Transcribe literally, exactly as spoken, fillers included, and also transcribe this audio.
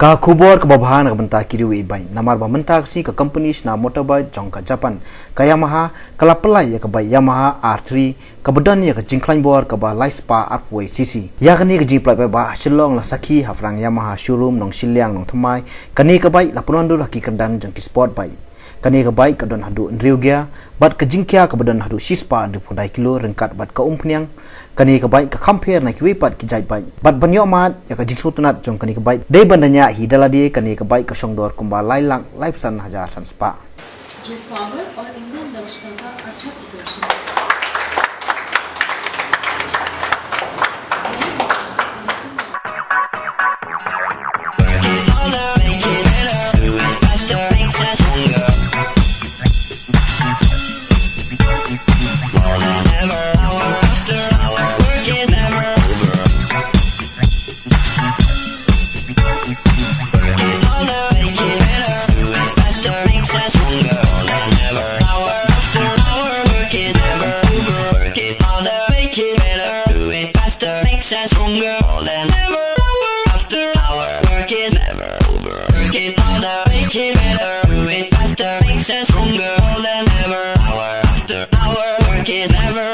Ka khubor kaba bha na ka bynta ki riew i bike, namar ba mynta ka sngi ka company shna motorbike jong ka Japan, ka Yamaha, ka la pynlait ïa ka bike Yamaha R three, kaba don ïa ka jingkhlaiñ bor kaba lai spah arphew wei C C. Ïa kane ka jingpynlait bike ba ha Shillong la sakhi ha pdeng Yamaha showroom Nongshiliang Nongthymmai. Kane ka bike la pynwandur ha ki kyrdan jong ki sport bike. Kane ka bike ka don haduh hynriew gear, bad ka jingkhia kaba don haduh shispah hynriewphew khyndai kilo ryngkat bad ka umphniang. Kane ka bike ka kham pher na kiwei pat ki jait bike. Bad ban ïoh mad ïa ka jingsngewtynnat jong kane ka bike, dei ban da ñiah hi da lade. Kane ka bike ka shong dor kumba lai lak laiphew san hajar san spah. जो पावर और इंधन दक्षता का अच्छा प्रदर्शन Stronger than ever. Hour after hour, work is never over. Work it harder, make it better. Do it faster, makes us stronger than ever. Hour after hour, work is never